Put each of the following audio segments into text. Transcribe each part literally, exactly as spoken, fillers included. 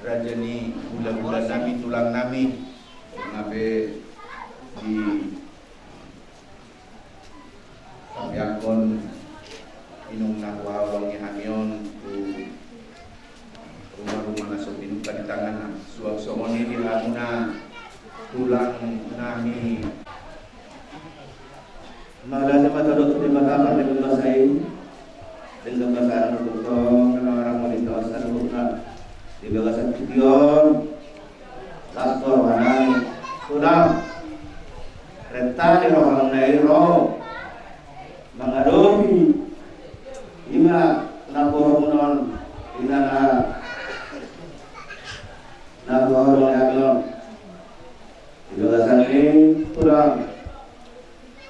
Raja ni hulahula nami, tulang nami, nunga pe di Tapi angkon inum na huhaholongi hami on tu ruma-ruma na so pinungka di tanganna. Suang songon i di hamuna tulang nami. Mauliate ma tadok tu Debata pardenggan basa i. Denggan basa na tongtong na marangoli taon saluhutna di bagasan tingki on. Las do rohanami, tulang. Renta ni rohamuna i ro mangadopi ima na borumuna on, ima na, na borumuna on. Di bagasan i, tulang.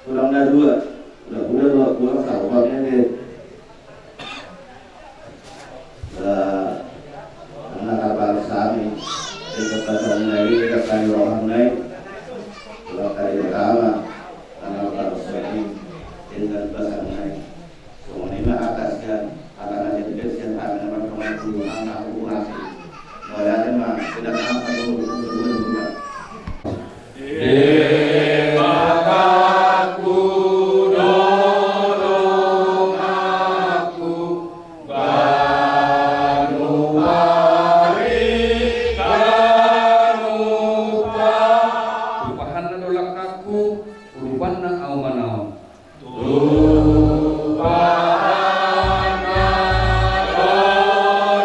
Tulang na dua, udah, udah dua, dua, satu, dua, ini. Lah, karena kapal sami, di kota Sanggaling, di kota Rohan Naik, dua kali pertama, karena kapal sami, dengan pasang naik. Songon i ma hata sian, hata na sian, sian hata na martonga tu hata hurang. Mauliate ma, sudah hata tu, tu, tu, tu, tu. Debatangku, donganku, ganup ari, ganup ari. Tumpahanna do langkangku, urupanna ahu manaon. Tumpahanna do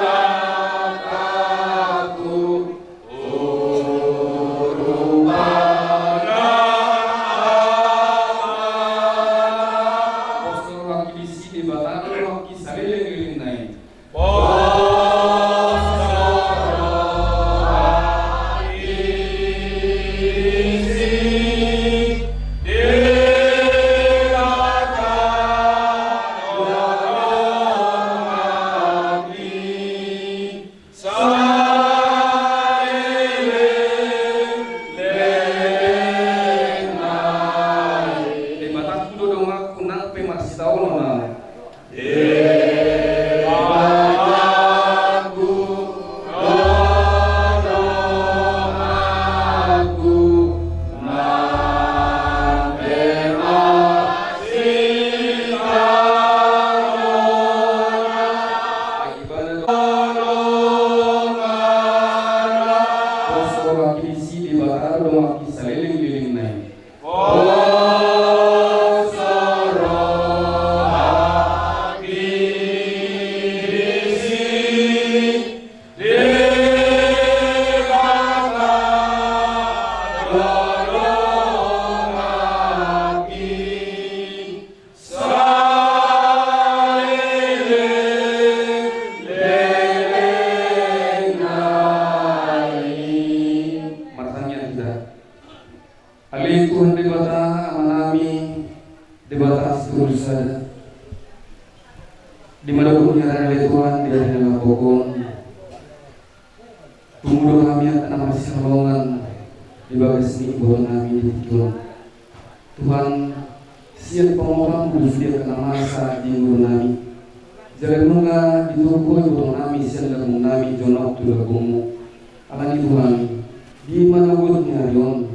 langkangku, urupanna ahu manaon. Pos do rohangki disi, Debata do rohangki saleleng-lelengna i. Pos do rohangki disi, Debata do rohangki saleleng-lelengna i. Debatangku do donganku, nang pe marsitaonon ahu. Debatangku, donganku, nang pe marsitaonon ahu. Pos do rohangki disi, Debata do rohangki saleleng-lelengna i. Pos do rohangki disi, Debata do rohangki saleleng-lelengna i. Martangiang hita. Ale Tuhan Debata, Amanami, Debata Sitolu Sada. Di ma dohot ni ari, ale Tuhan, di ari na lambok on, tubu do hami angka na marsihaholongan di bagas ni ibotonami di tingki on. Tuhan, sian pangomoanMu do sude angka na masa di ngolunami. Jala nunga dituhuk Ho ibotonami sian lambungnami jonok tu lambungMu. Alani i Tuhan, di manogot ni ari on,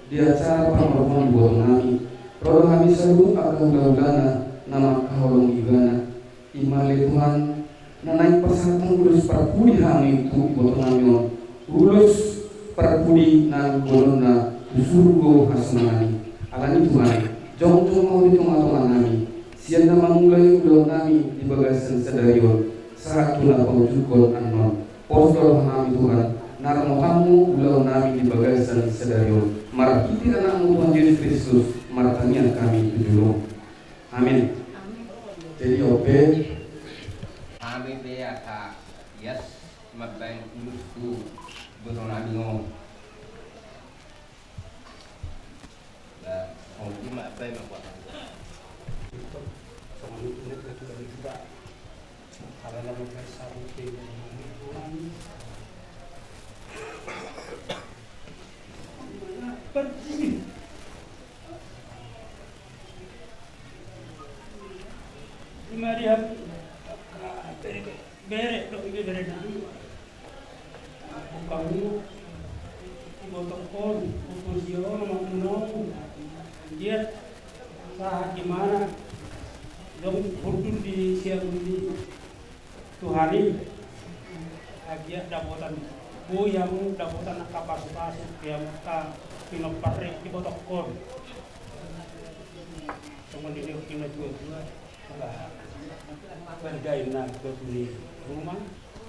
di acara parmargoon ni ibotonami, ro do hami saluhut angka hulahulana na mangkaholongi ibana. I ma ale Tuhan, na naeng pasahathon ulos parpudi hami tu ibotonami on, ulos parpudi na boanonna tu surgo hasonangan i. Alani i Tuhan, jongjong ma Ho di tongatonganami, sian na mangulahon ulaonnami di bagasan sadari on, sahat tu na paujunghon annon. Pos do rohanami Tuhan, na ramotanMu ulaonnami di bagasan sadari on. Marhite AnakMu Tuhan Jesus Kristus, martangiang hami tu joloM. Amin. Amin. Jadi, ope. Hami pe asa ias mambahen ulos tu ibotonami on. Ba, on di ma, ba, ma, ba. Di ma di hami. Bere, bere, bere. Ibotongkon, utusion, mamunong, dia sahat di mana dong hurdul di siang ini. Tuhan i, agia dapotan, boi hamu dapotan angka pasupasu, dia angka pinompar i, ibotongkon. Songon dia pinatua-tua. Bergain na batu ni rumah,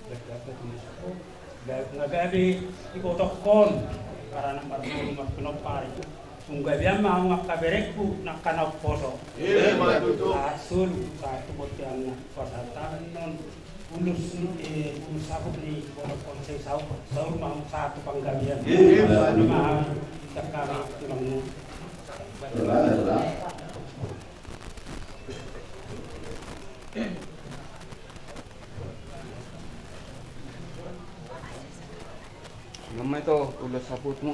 bergain batu ni sopo, gabe na gabe ibotongkon, karana marumah pinompar i. Tung gabe ma hamu angka berengku, nangka na umposo. Ima tutu. Asul, satu botian na pasahaton, ulos, eh, ulos saput ni ibotongkon, sai saur, saur ma hamu satu panggabean. Ima tutu. Ima hamu, sangkara tulangmu. Ima tutu. Nama ito, ulos saputmu.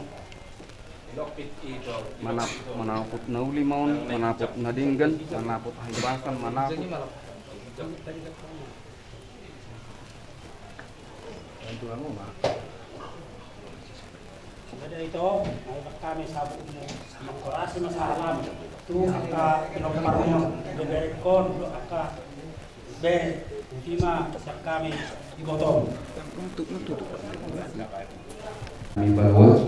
Manap-, manaput na uli ma on, manaput na denggan, manaput hahipason, manaput. Bantu hamu ma. Sudah itu, mari kami sabuk, mengkorasi masalah tu angka pinompar, beberekon tu angka bere, uti ma sian hami ibotongkon. Hami baoa,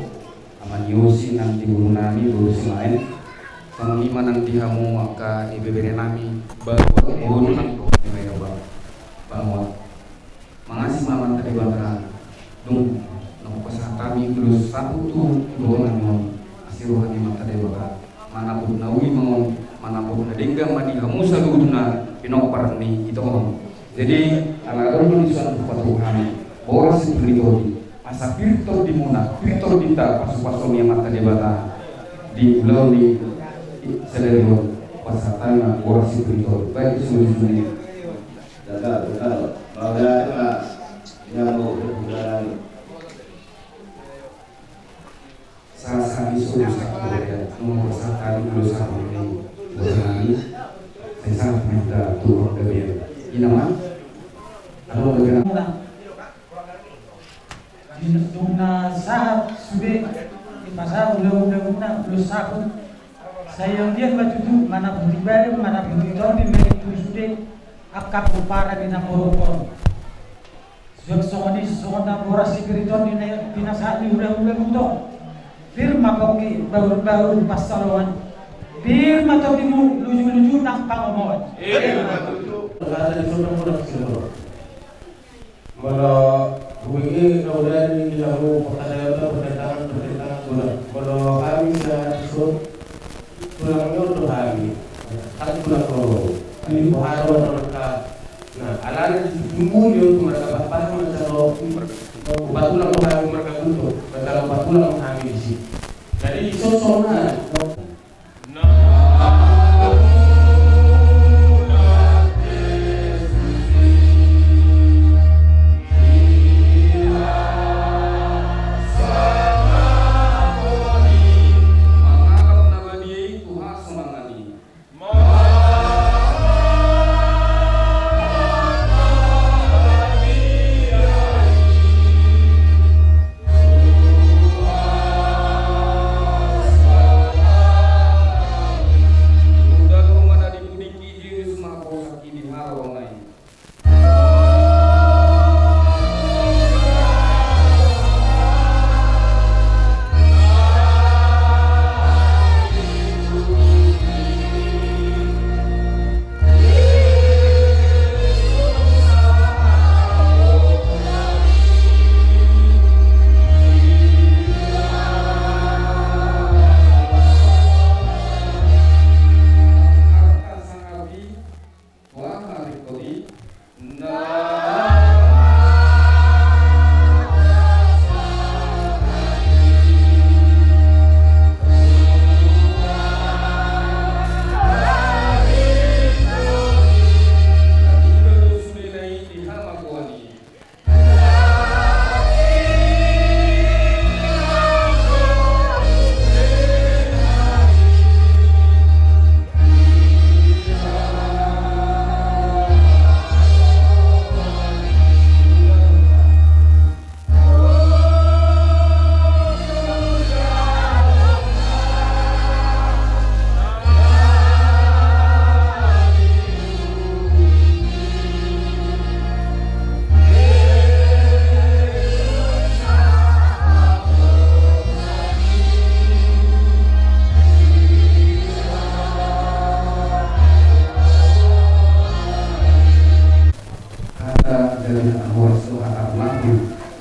Ama ni Osi nang di boru nami, boru Simaen. Songon i ma nang di hamu angka ibebere nami, baoa, boru nami, boru Simaen, baoa. Baoa. Mangasi ma Amanta Debata, dung na hupasahat hami ulos saput tu iboto nami on, asi roha ni Amanta Debata, manaput na uli ma on, manaput na denggan ma di hamu saluhutna pinompar ni ito on. Jadi, ala adong do dison hupatupa hami, boras ni puri todi, asa pir tondimuna, pir tondinta pasupasu ni Amanta Debata, di ulaon ni sadari on, pasahat hami ma boras ni puri todi, baik di sumuni-sumuni. Gagal, gagal. Mauliate ma, nyambung kebugaran. Sahat-sahat ni solu satu ya, nomor satu tadi dulu satu ini. Buat kami, saya sangat minta doa ke dia. Ini nama? Anu, bagaimana? Dung na sahat sude, dipasahat ulaon-ulaonna, ulos saput. Sai on dia ma tutu, manaput ibebere, manaput tondi, manaput sude, angka pomparan ni na porokon. Suang songon i, songon na boras ni puri todi na pinasahat ni hulahula muna. Pir ma pongki, bahul-bahul, pansalongan. Pir ma tondimu, luju-luju nang pangomoan. Pir ma tutu. Ada di sana boras ni puri. Molo hubege na udari di hamu pangkataion, pertentangan, pertentangan tulang. Molo hami na dison, tulang ni on do hami. Kan tulang do. Hami boha do na angka. Nah, alana di tutu muli on tu marga Pahpah, marga Lopi. Upa tulang do hami marga Guto. Marga Lopi tulang hami disi. Jadi, dison songon i.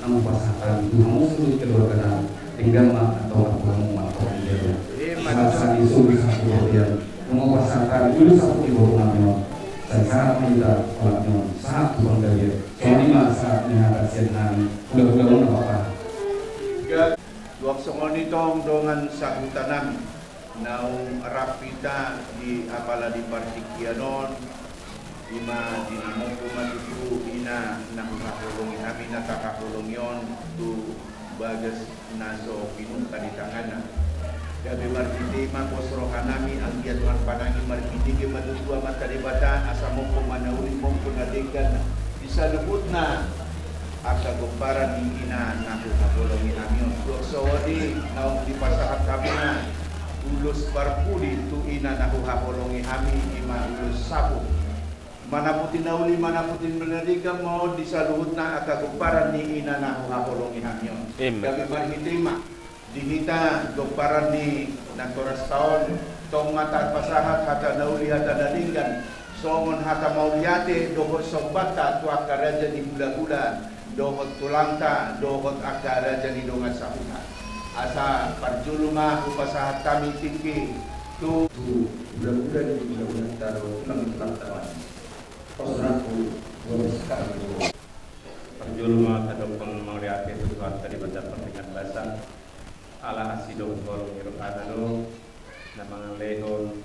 Hupasahat hami tu hamu saluhut keluargana, denggan ma antong marhula hamu mantong di jolo. Sahat-sahat ni solu sahat tu bontean, nunga hupasahat hami jolo sahat tu boru nami on. Sai sahat ma hita olat ni on, sahat tu panggabean. Songon i ma sahat ni hata sian hami, hula-hula on na papa. Tuak songon i tong dongan sahuta nami. Naung rap hita di apala di partingkian on, ima di na mompo ma tutu ina na huhaholongi hami na tahaholongi on tu bagas na so pinungka di tanganna. Gabe marhite i ma pos roha nami anggiat marpanangi marhite i ma tutu Amanta Debata asa mompo ma na uli mompo na denggan di saluhutna angka gomparan ni ina na huhaholongi hami on. Tuak songon i naung dipasahat hamuna ulos parpudi tu ina na huhaholongi hami ima ulos sapu. Manaputi na uli manaputi na denggan ma on di saluhutna angka gomparan ni ina na huhaholongi hami on. Gabe marhite i ma di hita gomparan ni natoras ta on, tong ma tapasahat hata na uli hata na denggan, songon hata mauliate dohot sombanta tu angka raja ni hula-hula dohot tulangta dohot angka raja ni dongan sahuta. Asa parjolo ma hupasahat hami tingki tu hula-hula ni hula-hulanta dohot tulang ni tulangta on. Pos rohangku, dua belas kali. Parjolo ma tadokkon mauliate tu Tuhanta Debata pardenggan basa. Ala asi dohot holong ni rohana do na mangalehon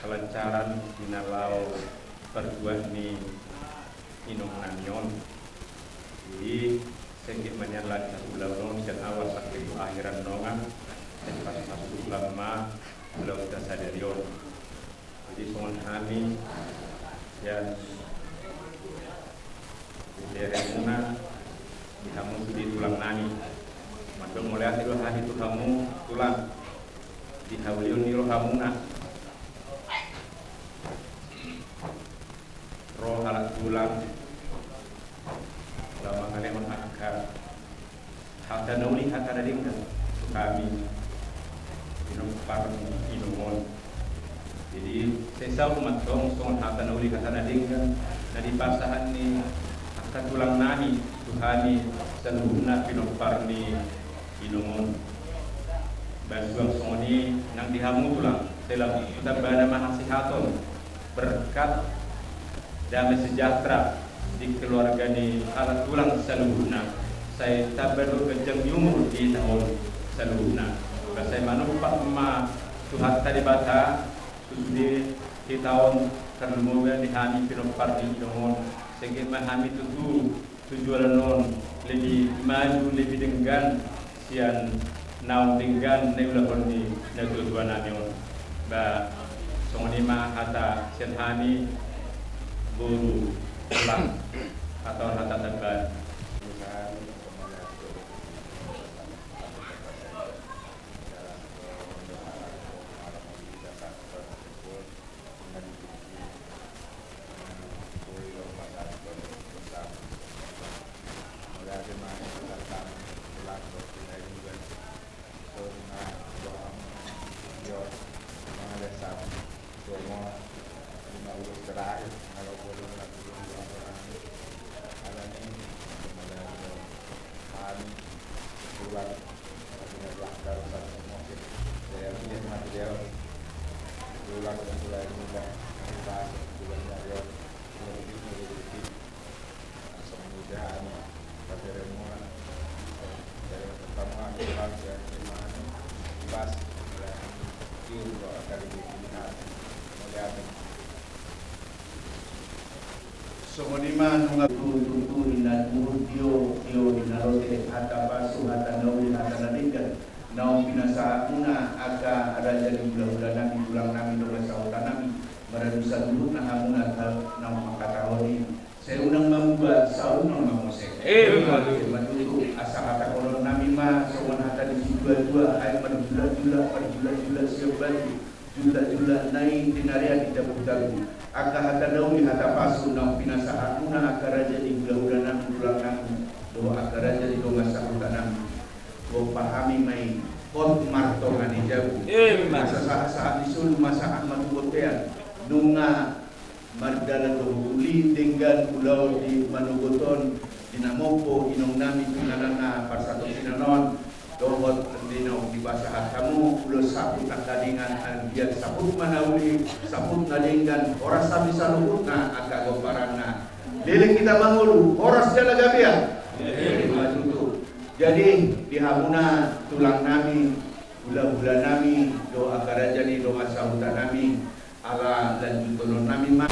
kelancaran di na laho parbuat ni inong nami on. Jadi sengge ma nian lagi satu bulan on sian awal sampai tu akhiran nongan. Sai pasu-pasu Tuhan ma ulaonta sadari on. Jadi songon hami sian beberemuna di hamu sude tulang nami. Mandok mauliate do hami tu hamu tulang di haulion ni rohamuna. Ro halak tulang laho mangalehon angka hata na uli hata na denggan tu hami pinompar ni inong on. Jadi sai saut ma antong songon hata na uli hata na denggan na dipasahat ni angka tulang nami tu hami saluhutna pinompar ni inong on. Ba suang songon i nang di hamu tulang, sai lam tu tambana ma hasihaton, berkat, damai sejahtera di keluarga ni halak tulang saluhutna. Sai tamba do ganjang ni umur di hita on saluhutna. Ba sai manumpak ma Tuhanta Debata tu sude hita on tarlumobi di hami pinompar ni inong on. Sengge ma hami tutu tu joloan on lebih maju lebih denggan sian naung denggan na niulahon ni natuatua nami on. Ba songon i ma hata sian hami boru tulang atau hata tamban. Songon i ma nunga tutu, tutu ninna turut tio, tio ninna lote, hata pasu, hata na uli, hata na denggan naung pinasahatmuna angka raja ni hulahula nami, tulang nami, dongan sahuta nami, maradu saluhutna hamuna naung mangkatahon i. Sai unang ma muba, sai unang ma mose. Ima tutu, asa hatahonon nami ma songon hata ni situatua, aek marjulak-julak, marjulak-julak sian batu, julak-julak na i tinarian di tabu-tabu. Angka hata na uli hata pasu naung pinasahatmuna angka raja ni hulahula nami, tulang nami, dohot angka raja ni dongan sahuta nami. Gompa hami ma i hot martonga ni jabu. Ima. Asa sahat-sahat ni solu ma sahat ma tu bontean. Nunga mardalan dohot uli denggan ulaon di manogot on, Namompo inong nami tu inganan na parsatongkinan on, dohot di naung dipasahat hamu, ulos saput na denggan, anggiat saput ma na uli, saput na denggan, horas hami saluhutna angka gomparanna. Leleng hita mangolu, horas jala gabe. Jadi, di hamuna tulang nami, hulahula nami, dohot angka raja ni dongan sahuta nami, ala lanjutonon nami ma.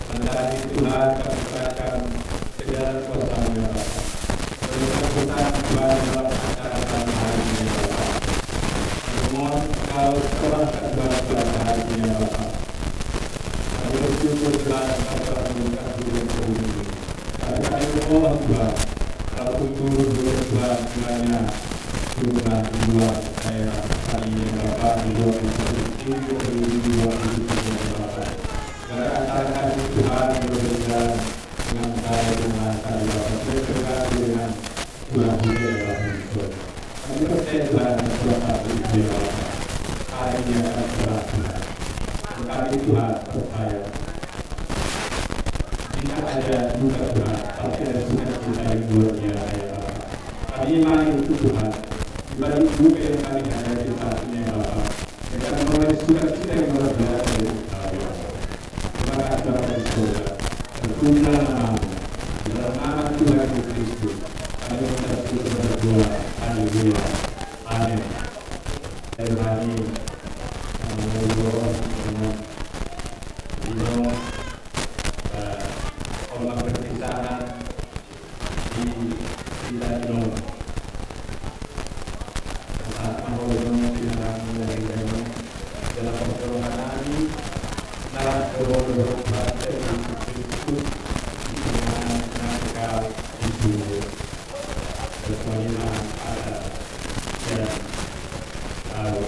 Mendalani Tuhan, kami serahkan ke dalam kuasa-Mu, ya Bapa. Kami serahkan Tuhan dalam acara kami hari ini, ya Bapa. Memohon Engkau serahkan Tuhan kuasa hari ini, ya Bapa. Kami bersyukur, Tuhan, Engkau telah menurunkan hujan turun ini. Tapi kami memohon, Tuhan, kalau pun turun hujan, Tuhan, kiranya turunlah di luar daerah kami ini, ya Bapa, di luar institusi, di luar institusi, ya Bapa. Karena acara kami, Tuhan, berjalan dengan baik, dengan lancar, ya Bapa. Berjalan dengan Tuhan, hujan, ya Bapa. Kami percaya, Tuhan, Tuhan, Tuhan, Tuhan, hari ini akan cerah, Tuhan. Dan kami, Tuhan, percaya, jika ada duka, Tuhan, pasti ada sukacita yang luar biasa, ya Bapa. Kami imani itu, Tuhan, di balik duka yang kami hadapi saat ini, ya Bapa, kita memperoleh sukacita yang luar biasa dari Engkau, ya Bapa. Terima kasih, Bapa di sorga. Terpujilah nama-Mu. Di dalam nama Tuhan Yesus Kristus, kami mengucap syukur dan berdoa. Haleluya. Amin. Dari kami, eh, di, eh, rumah perpisahan di, di Tanjung. Saat mau mengenai dari dalam, dalam pertolongan kami, dalam pertolongan Kristus, di mana mereka itu berkeliling ada dan tahu.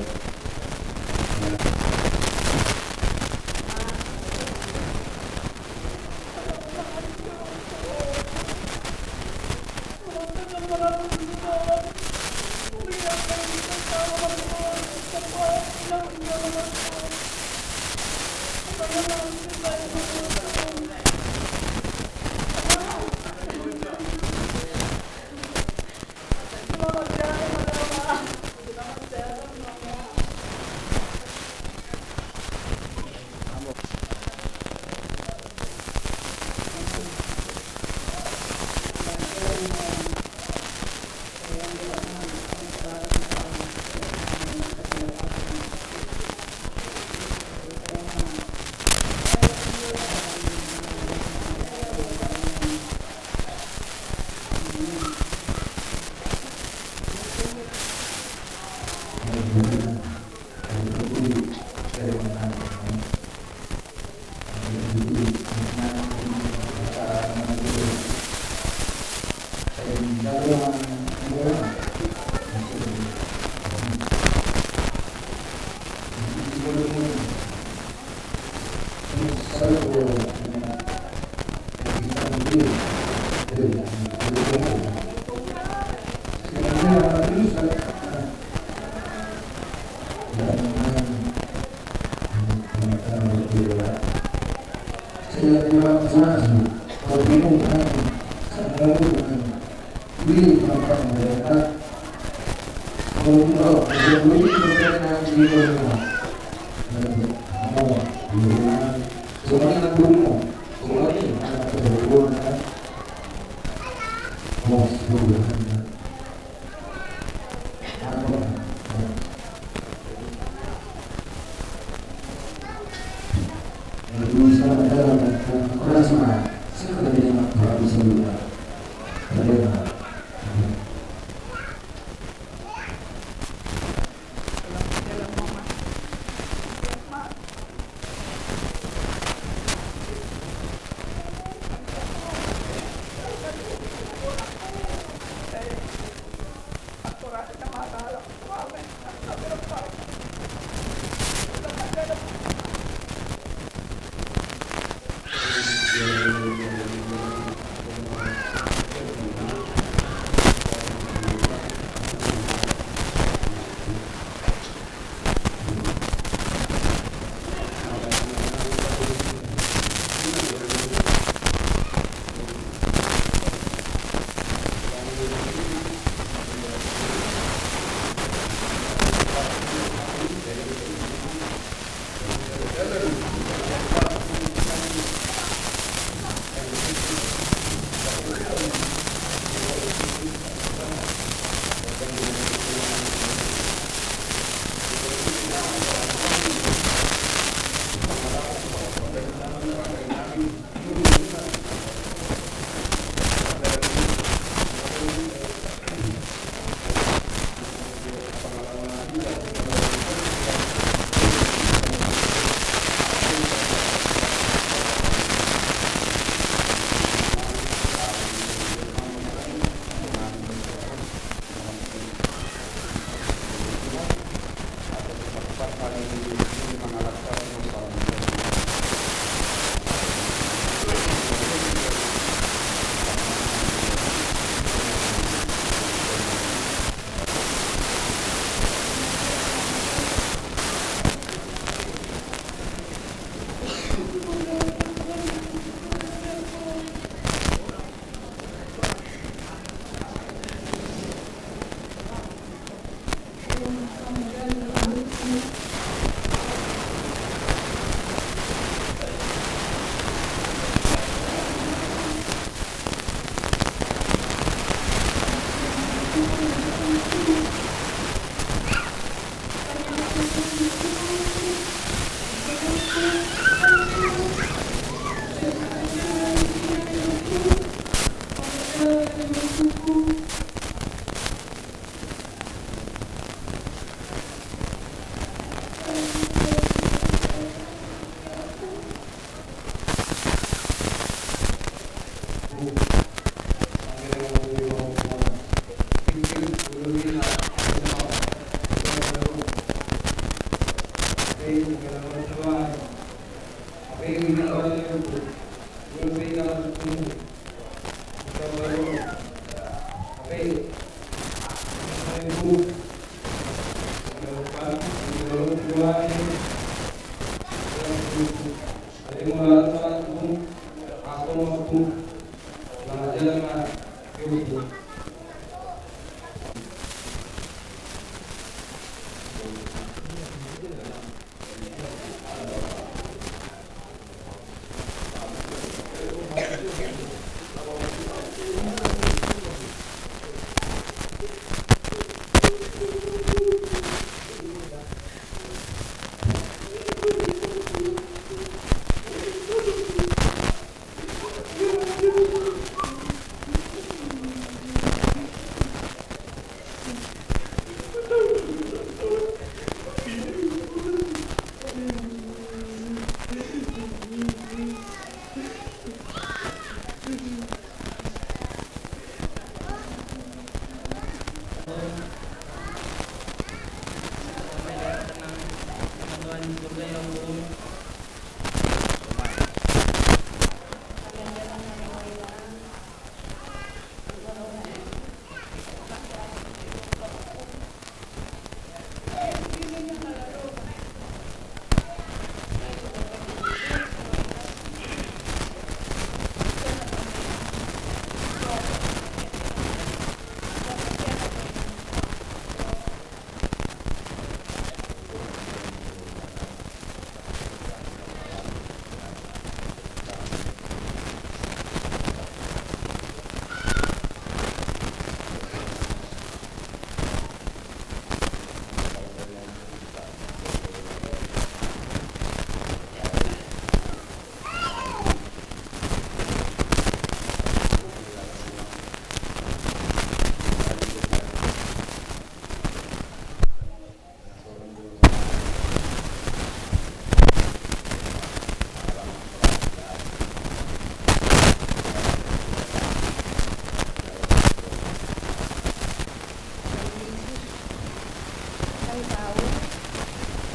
Tahu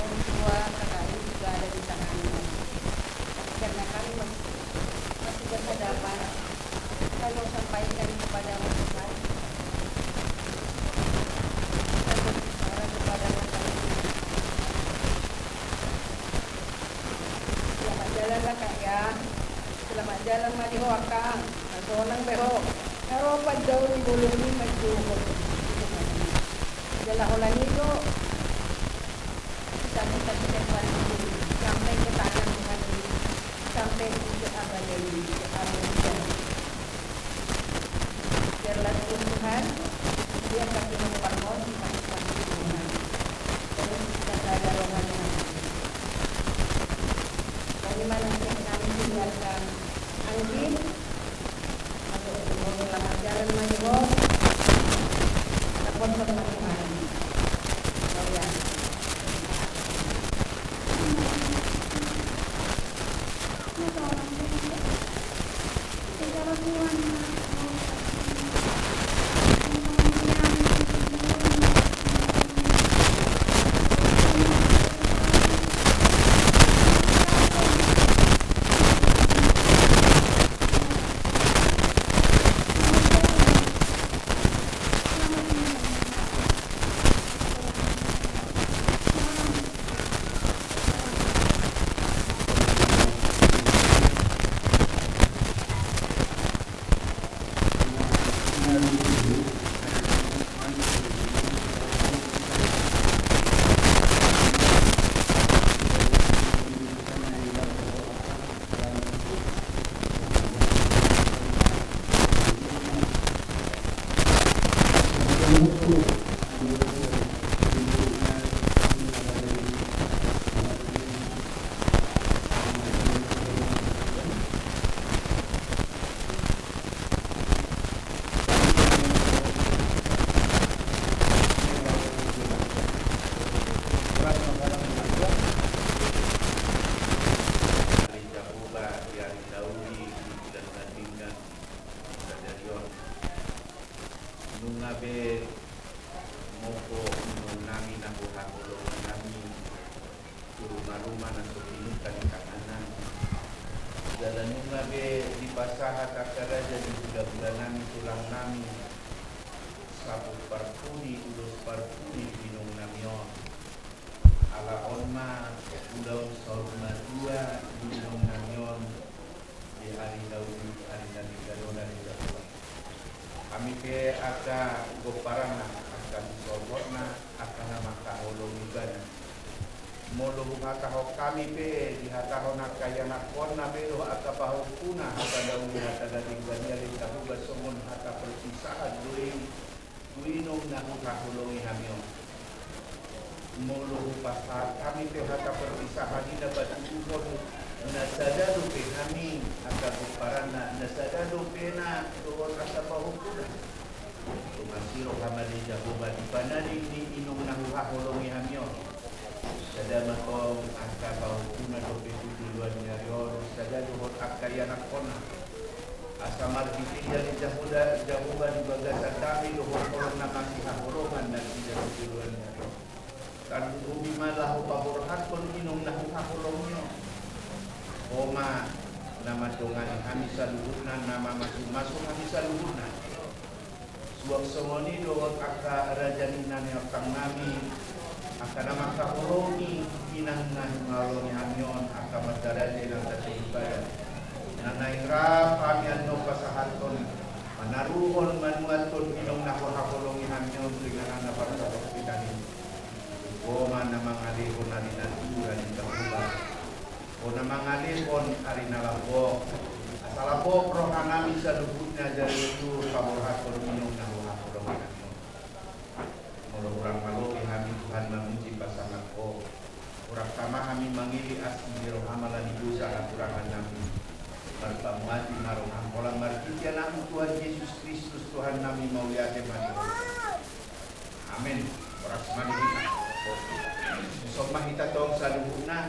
orang tua K K I juga ada di sana. Tapi karena kami masih, masih berhadapan, saya mau sampaikan kepada Mas Tuhan. Saya berbicara kepada Mas Tuhan. Selamat jalan lah, Kak, ya. Selamat jalan ma di ho, Kak. Sonang be ho. Ro pandao di bolon i manjou ho. Jala holan i do. Kita, kita, kita, sampai ke tangan Tuhan ini. Sampai ke abadi ini. Amin. Biarlah Tuhan, biarlah Tuhan membangun kita semua di rumah. Terus kita sadar rohani. Bagaimana kita kami biarkan Anggi masuk ke rumah lama jalan maju. Kita potong lagi hari. Oh ya. Jahowa di ari na uli di bulan na denggan sadari on. Nunga be molo inong nami na huhaholongi hami tu ruma-ruma na so pinungka ni tanganna. Jala nunga be dipasahat angka raja ni hulahula nami tulang nami, saput parpudi ulos parpudi di inong nami on. Ala on ma ulaon saur matua di inong nami on di ari na uli, ari na denggan on, ari Jahowa. Hami pe angka gomparanna, angka sisolhotna, angka na mangkaholongi ibana. Molo huhatahon hami pe, dihatahon angka ianakhonna pe dohot angka pahompuna hata na uli, hata na denggan i, ale Jahowa, songon hata perpisahan do i tu inong na huhaholongi hami on. Molo hupasahat hami pe hata perpisahan i na patuduhon na sada dope hami angka gomparanna, na sada dope na dohot angka pahompuna. Tung asi roham ale Jahowa di pananding ni inong na huhaholongi hami on. Sada ma tong angka pahompuna dope tu joloan ni ari on, sada dohot angka ianakhonna. Asa marhite i ale Jahowa, Jahowa, di bagasan hami dohot holong na masihaholongan nasida tu joloan ni ari on. Tarlumobi ma laho paborhathon inong na huhaholongi on. Ho ma na mandongani hami saluhutna, na mamasu-masu hami saluhutna. Suang songon i dohot angka raja ni na niontang nami, angka na mangkaholongi inang na huhaholongi hami on, angka mandaraja inang na soripada. Na naeng rap hami annon pasahathon, manaruhon, manuathon inong na huhaholongi hami on tu inganan na parsarohon hita i. Ho ma na mangalehon ari na tua di tahuba. Ho na mangalehon ari na lambok. Asa lambok roha nami saluhutna jala tu paborhathon inong na huhaholongi hami on. Molo hurang malobi hami Tuhan mamuji pasangap Ho. Hurang tama hami mangili asi ni roham ala ni dosa hahurangan nami. Marpamuati ma roham holan marhite Anakmu Tuhan Jesus Kristus Tuhan nami, mauliate ma di Ho. Amen. Horas ma di hita. Dison ma hita tong saluhutna.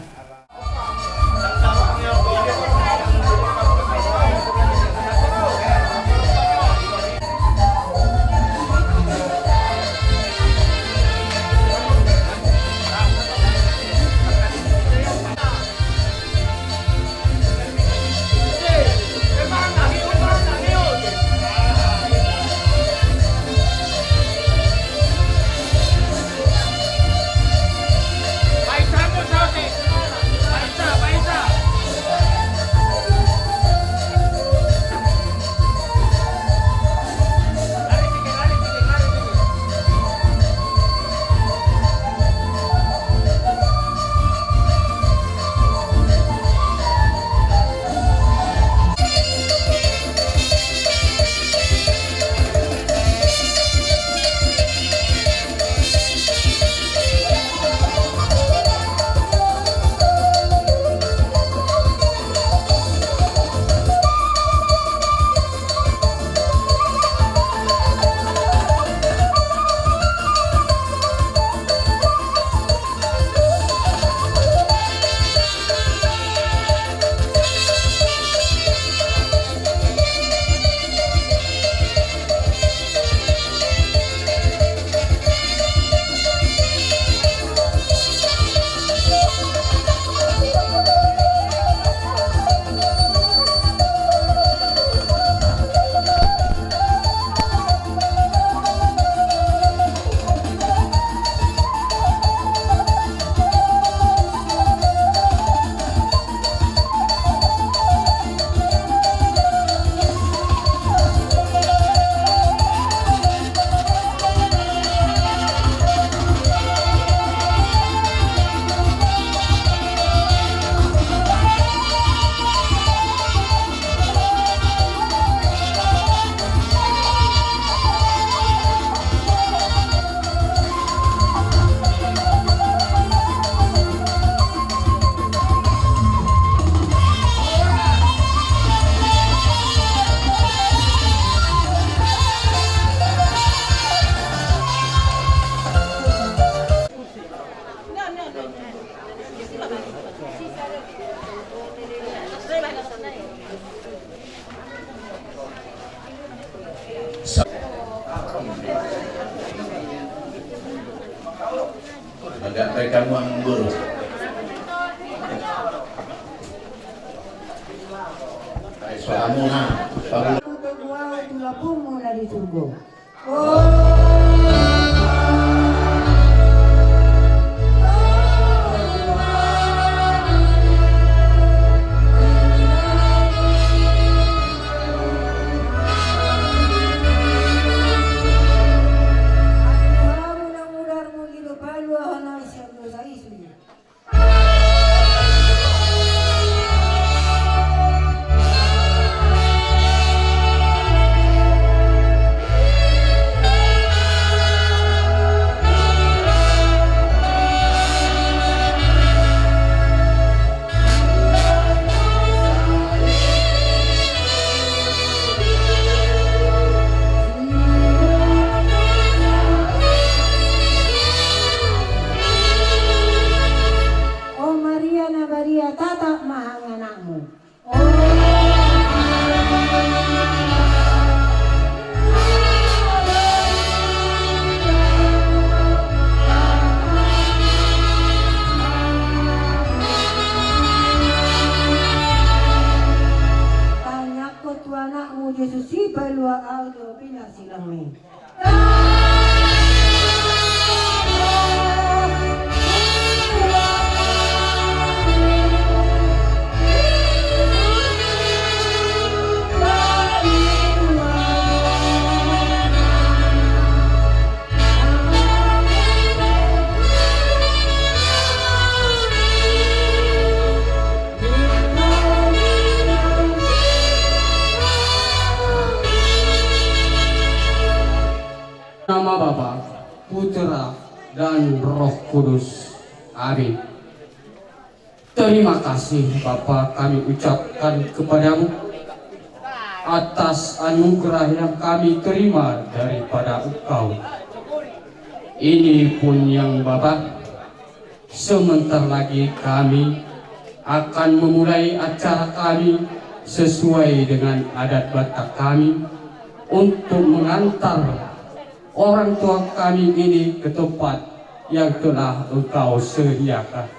Agak baik kamu anggur. Suaramu nah. Aku tunggu di lapungmu na di surgo. O Maria na badia, tatap ma hami anakmu. Tangiangkon tu anakmu Jesus i, palua ahu tu pinasilangmi. Nama Bapa, Putra, dan Roh Kudus. Amin. Terima kasih, Bapa, kami ucapkan kepada-Mu atas anugerah yang kami terima daripada Engkau. Ini pun yang, Bapa, sebentar lagi kami akan memulai acara kami sesuai dengan adat Batak kami untuk mengantar orang tua kami ini ke tempat yang telah Engkau sediakan.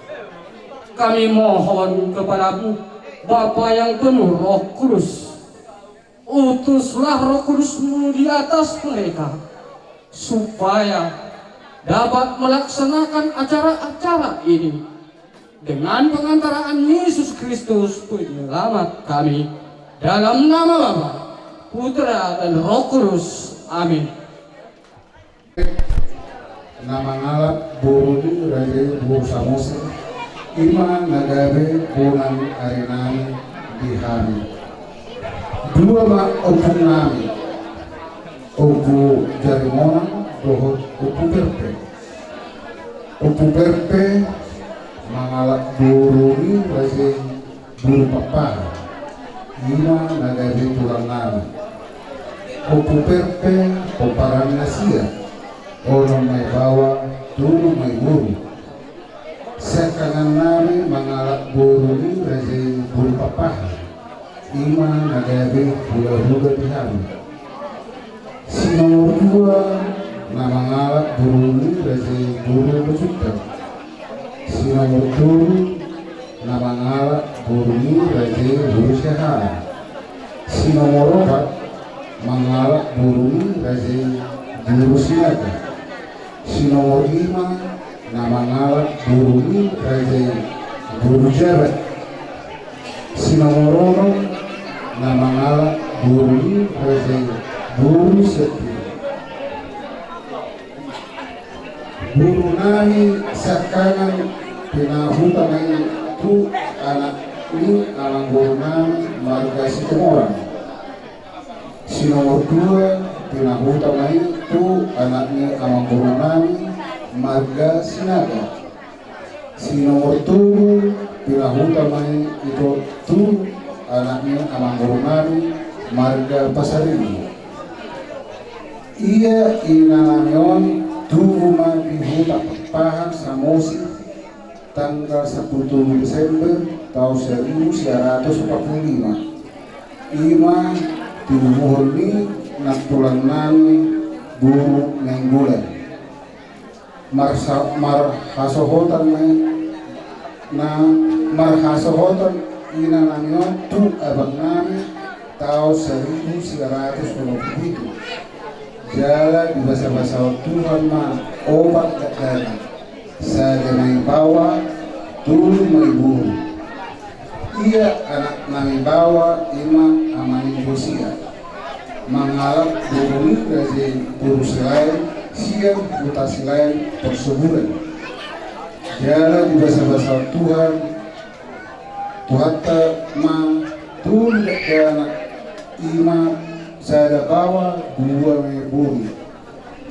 Kami mohon kepada-Mu, Bapa yang penuh Roh Kudus, utuslah Roh Kudus-Mu di atas mereka, supaya dapat melaksanakan acara-acara ini dengan pengantaraan Yesus Kristus, Penyelamat kami, dalam nama Bapa, Putra, dan Roh Kudus. Amin. Na mangalap boru ni raja i boru Samosir, i ma na gabe bona ni ari nami di hami. Dua ma ompung nami, Ompu Jarimonang dohot Ompu Perpe. Ompu Perpe mangalap boru ni raja i boru Pakpahan, i ma na gabe tulang nami. Ompu Perpe pomparan na sia, onom ma i baoa, tolu ma i boru. Siangkangan nami mangalap boru ni raja i boru Pakpahan, i ma na gabe hula-hula di hami. Si nomor dua na mangalap boru ni raja i boru Lojunta. Si nomor tolu na mangalap boru ni raja i boru Siahaan. Si nomor opat mangalap boru ni raja i boru Sinaga. Si nomor lima na mangalap boru ni raja i boru Jabat. Si nomor onom na mangalap boru ni raja i boru Siapili. Boru nami siangkangan pinahuta ma i tu anak ni amangboru nami marga Situmorang. Si nomor dua pinahuta ma i tu anak ni amangboru nami marga Sinaga. Si nomor tolu pinahuta ma i tu anak ni amangboru nami marga Pasaribu. Ia ina nami on tubu ma di huta Pakpahan, Samosir, tanggal sampulu tolu Desember taon saribu sia ratus opat pulu lima. I ma tinubuhon ni nantulang nami boru Nainggolan. Marsa-, marhasohotan na, na marhasohotan inanami on tu abangnami taon saribu sia ratus onom pulu pitu. Jala dibasabasahon Tuhan ma opat dakdanak, sada ma i baoa, tolu ma i boru. Ia anaknami baoa i ma ama ni Josia, mangalap boru ni raja i boru Silaen sian huta Silaen parsoburan. Jala dibasabasahon Tuhan, Tuhanta ma tolu dakdanak, i ma sada baoa, dua ma i boru.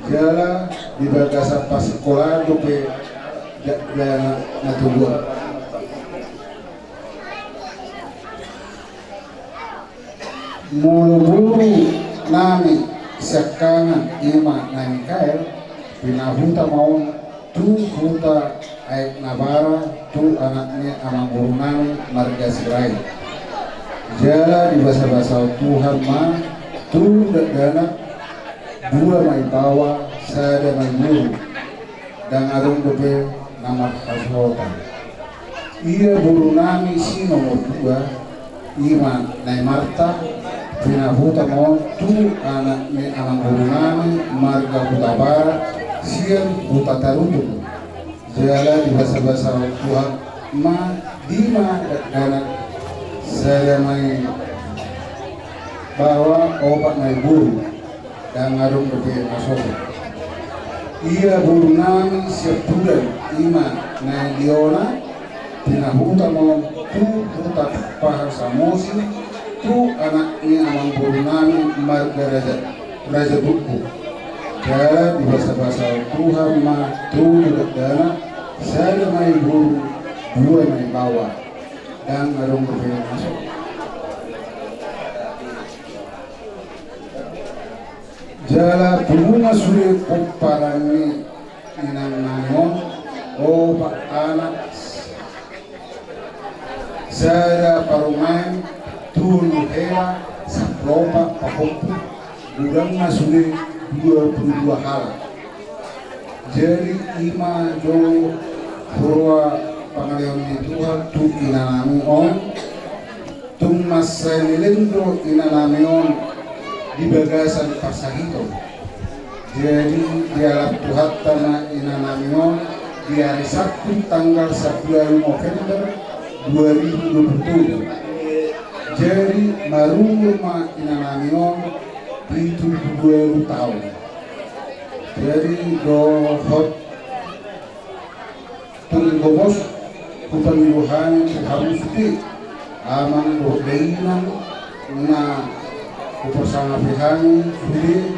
Jala di bagasan parsikolaan dope dakdanak na tolu on. Molo borunami siangkangan i ma na Mikael, pinahuta ma on tu huta Aek Nabara tu anak ni amangborunami marga Silaen. Jala dibasabasahon Tuhan ma tolu dakdanak, dua ma i baoa, sada ma i boru, ndang adong dope na marhasohotan. Ia borunami si nomor dua, i ma na i Marta, pinahuta ma on tu anak ni amangborunami marga Hutabara sian huta Tarutung. Jala dibasabasahon Tuhan ma lima dakdanak, sada ma i baoa, opat ma i boru, ndang adong dope na sogot. Ia borunami siampudan, i ma na i Liona, pinahuta ma on tu huta Pahar Samosi tu anak ni amangborunami marga Raja, Raja Bukbuk. Jala dibasabasahon Tuhan ma tolu dakdanak, sada ma i boru, dua ma i baoa, ndang adong dope na sogot. Jala tubu ma sude pomparan ni inangnami on, opat anak, sada parumaen, tolu hela, sampulu opat pahompu, godang ma sude dua pulu dua halak. Jadi i ma jo huroha pangalehon ni Tuhan tu inanami on. Tung mansai leleng do inanami on di bagasan parsahiton. Jadi dialap Tuhanta ma inanami on di ari Sabtu tanggal sampulu ualu November dua ribu dua pulu tujuh. Jadi marumur ma inanami on pitu pulu ualu taon. Jadi dohot tung gomos hupangido hami tu hamu sude amang dohot dainang na huparsangapi hami sude,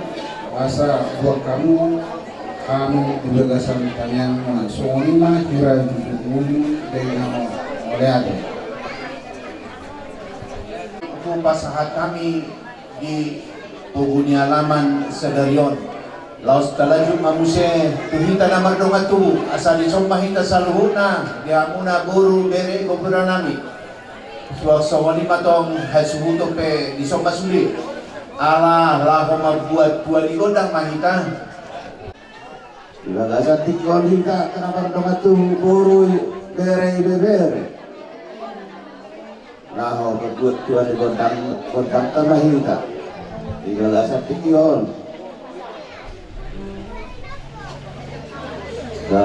asa boan hamu hami di bagasan tangiangmuna. Songon i ma hira jujur muli dainang on. Mauliate. Hupasahat hami di pogu ni alaman sadari on. Laos talanjut ma muse tu hita na mardongan tubu, asa dison ma hita saluhutna di hamuna boru, bere, boru nami. Suang songon i ma tong hasuhuton pe dison ma sude. Ala laho mambuat tua ni gondang ma hita. Di bagasan tingki on hita na mardongan tubu, boru, bere, ibebere. Laho mambuat tua ni gondang, gondang ta ma hita di bagasan tingki on. Ba,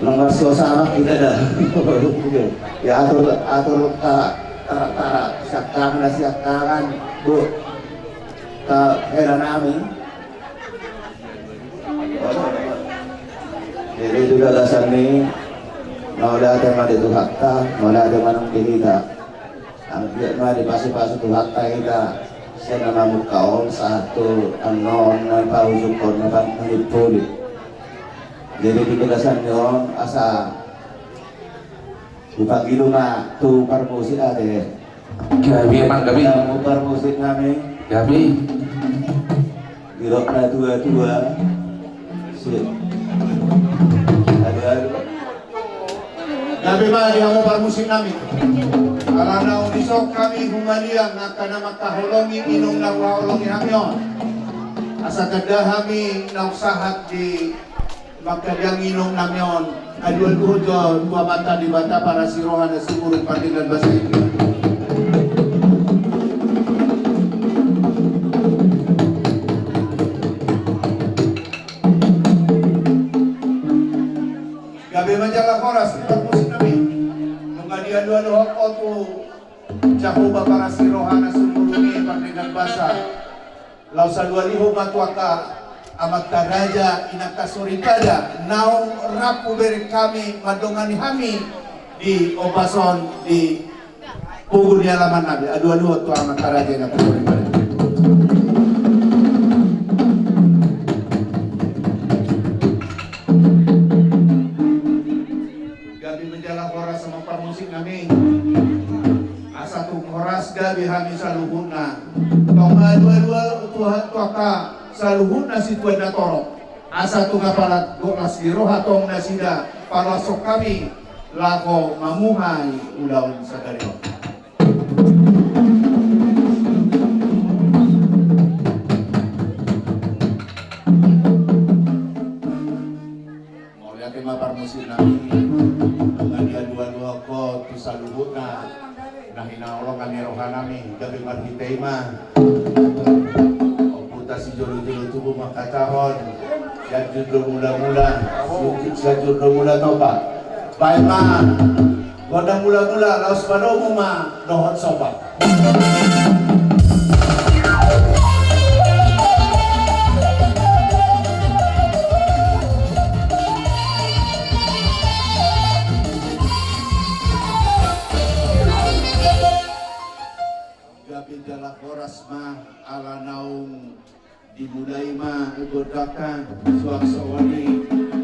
nang marsuasana hita da. Diatur, atur ta, tarak-tarak, siangkangan, siangkangan, bu, ta hela nami. Jadi di bagasan ni, mauliate ma di Tuhanta, mauliate ma nang di hita. Anggiat ma dipasupasu Tuhanta hita sian na mamungka on sahat tu annon na paujungkon na panimpuli. Jadi di bagasan ni on asa hupangido ma tu parmusik ate. Gabe, amang, gabe. Tamu parmusik nami. Gabe. Didok na tua-tua. Sip. Aduh, aduh. Gabe ma di hamu parmusik nami. Ala naung dison hami humaliang angka na mangkaholongi inong na huhaholongi hami on. Asa tanda hami naung sahat di mangkaliangi inong nami on, aduaduhon jo tu Amanta Debata parasi roha na sumurung pardenggan basa i. Gabe ma jala horas di parmusik nami. Nunga diaduaduhon ho tu Jahowa parasi roha na sumurung i pardenggan basa. Laos alualihon ma tu angka amanta raja, inanta soripada naung rap hubereng hami mandongani hami di ombas on di pogu ni alaman nami. Alualihon tu amanta raja, inanta soripada. Gabe ma jala horas amang parmusik nami. Asa tung horas gabe hami saluhutna. Tong ma aduaduhon tu angka saluhutna situan na torop. Asa tung apala gok las ni roha tong nasida, paloashon hami laho mamuhai ulaon sadari on. Mauliate ma parmusik nami. Nunga diaduaduhon ho tu saluhutna na hinaholongan ni roha nami, gabe marhite i ma. Ompunta sijolojolo tubu mangkatahon: Sianjur do mulamula, sianjur do mula topa. Baen ma gondang mulamula, laos padomu ma dohot somba. Gabe jala horas ma, ala naung dimulai ma gondangta. Suang songon i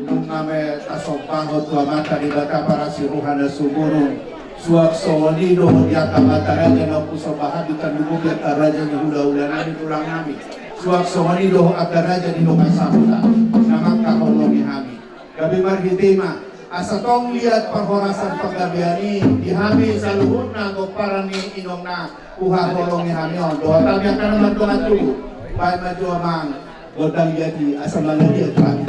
nunga ma tasombahon tu Amanta Debata parasi roha na sumurung. Suang songon i dohot di angka amanta raja na husomba hami, tanduk di angka raja ni hulahula nami, tulang nami. Suang songon i dohot angka raja ni dongan sahuta na mangkaholongi hami. Gabe marhite i ma, asa tong liat parhorasan panggabean i di hami saluhutna pomparan ni inongna huhaholongi hami on. Dohot hami angka na mandongan tubu. Baen ma jo amang gondang liat i asa mangaliat hami.